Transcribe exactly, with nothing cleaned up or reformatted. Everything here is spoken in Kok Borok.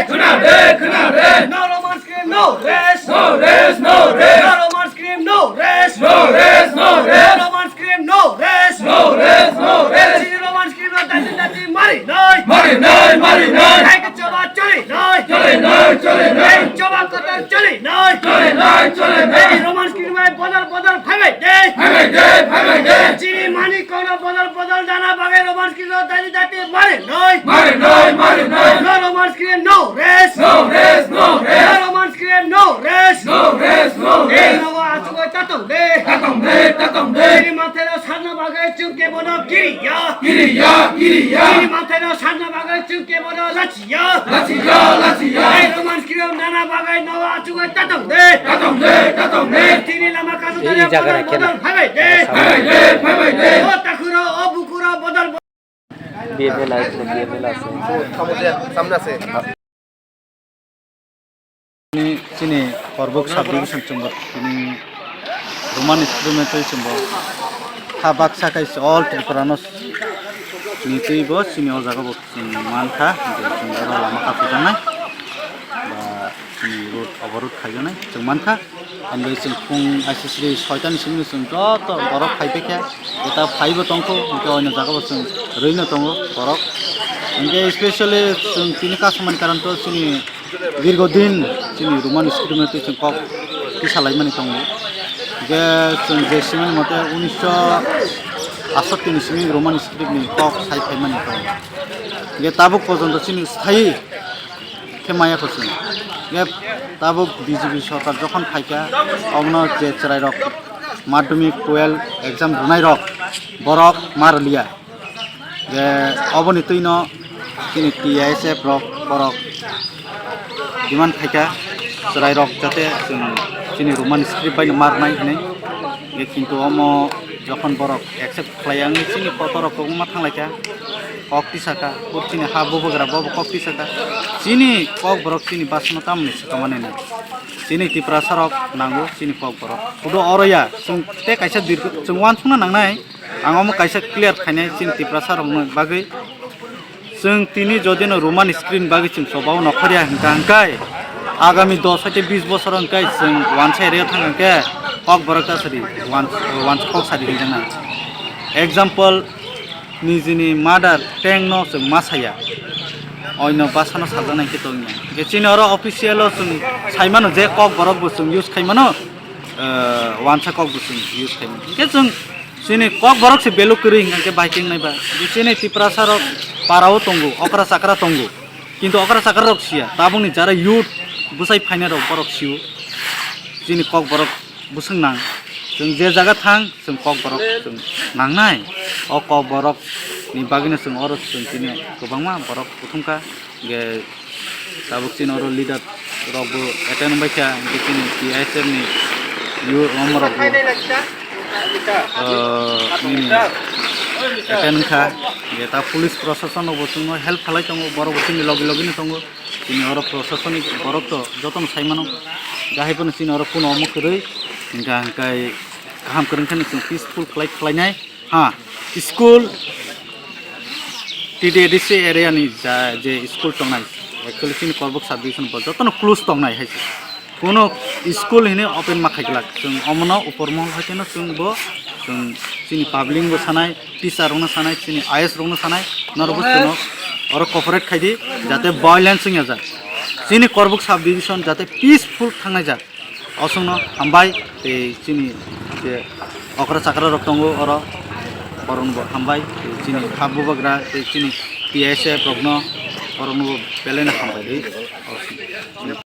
Khna de, khna de. No Roman script, no rest. No rest, no rest. No Roman script, no rest. No rest, no rest. No Roman script, no rest. No rest, no rest. Chini Roman script no dati dati mari noi. Mari noi, mari noi. Hai ke choba choli noi. Choli noi, choli noi. Hai choba kotor choli noi. Choli noi, choli noi. Hai Roman script mai bodol bodol phaibai de. Phaibai de, phaibai de. Chini mani kono bodol bodol dana bagai Roman script no dati dati mari noi. Mari noi, mari noi. No Roman script, no rest. No rest, no rest. No Roman script, no rest. No rest, no rest. Ei nogo achugoi tatong de. Tatong de, tatong de. Chini mathai no sarna bagai chwng kebono kiriya. Kiriya, kiriya. Chini mathai no sarna bagai chwng kebono lachiya. Lachiya, lachiya. Ei Roman script nana bagai nogo achugoi tatong de. Tatong de, tatong de. Chini lama kasu tare bodol bodol phaibai de. Phaibai de, phaibai de. O takhuro, o bukuro bodol BML আইছে, বিএমএল আছে। সামনে আছে। Chini Korbuk subdivision chwngbo tini Roman script twi chwngbo ha baksa kaisa all Tripura no ni twi bo chini o jaga bo chwng mankha, je chwng oro lama kaphikjaknai ba chini road overload khaijaknai chwng mankha. Ang bai chwng phung aisisri soitani simi chwng joto borok phai paikha, eta phaibo tongkho, hwnkhe oino jagao chwng rwino tongo borok. Hwnkhe specially chwng tini kasamani karon to chini dirgo din chini Roman script no twi chwng kok tisalaimani tongo. Hwnkhe chwng je simani mote unisho asattini simi Roman script ni kok sai phaimani tongo. Hwnkhe tabuk porjonto chini sai khe maya kho chwng. Ye tabuk B J P sorkar jokhon phaikha, obono je chwrairok madhyamik twelve exam rwnairok borok ma rwliya. Je oboni twino chini T I S F rok borok demand phaikha, chwrairok jate chwng chini Roman script baino ma rwnai hinwi. Ye kintu omo jokhon borok accept khlai ang chini kotorok kwbangma thanglaikha, kok tisakha, bo chini ha bubagra bo kok tisakha. Chini kokborok chini basano tamoni swkang mani nai. Chini Tiprasa rok nango chini kokborok. Hudu oro ya, chwng tei kaisa dirgo, chwng uansukna nangnai. Ang omo kaisa clear khainai chini Tiprasa rokni bagwi. Chwng tini jodi no Roman script bagwi chwng chobao nokharya hwnkha hwnkhe, agami dos hoite bis bosor hwnkhe chwng uansa area thang hwnkhe kokborok ta sadi, uans-, uansa kok sadi hwnjaknai. Example, nijini mother tengno chwng ma saya, oino basano sajaknai khe tongya. Hwnkhe chini oro official o chwng saimano je kokborok bo chwng use khaimano, eh, uansa kok bo chwng use khaimano. Hwnkhe chwng Chini kokborok se beluk kwrwi hwnkha khe bai khe wngnai ba. Je chini Tiprasa rok para o tongo, okra chakra tongo. Kintu okra chakra rok siya. Tabukni jara youth bwsai phainai rok borok sio. Chini kokborok bwswk nang. Chwng je jaga thang, chwng kokborok chwng nangnai. O kokborok ni bagwino chwng oro chwng chini kwbangma borok kuthumkha. Hingke tabuk chini oro leader rok bo attend wngbaikha, hingke chini T I S F ni youth omorok bo, ah, nini attend wngkha. Hingke ta police proshashan rok bo chwngno help khlai tongo, borok bo chini logi logi no tongo. Chini oro proshashanik borok to jotono sai mano, hingke hai phano chini oro kuno omo kwrwi, hingka hingkai kaham kwrwngkha chwng peaceful khlai khlainai. Ha, school T D A D C area ni ja, je school tongnai, actually chini Korbuk subdivision bo jotono close tongnai hai se. Kuno school hini open ma khai glak. Chwng omono upor mohol hai kheno chwng bo, chwng chini public bo sanai, teacher rokno sanai, chini I S rokno sanai, norok bo chwngno oro cooperate khai di, jate violence wngya jak. Chini Korbuk subdivision jate peaceful thangnai jak. Osongno hambai, tei chini je okra chakra rok tongo oro, borokno bo hambai, tei chini ha bubagra, tei chini T I S F rokno, borokno bo belai no hambai di.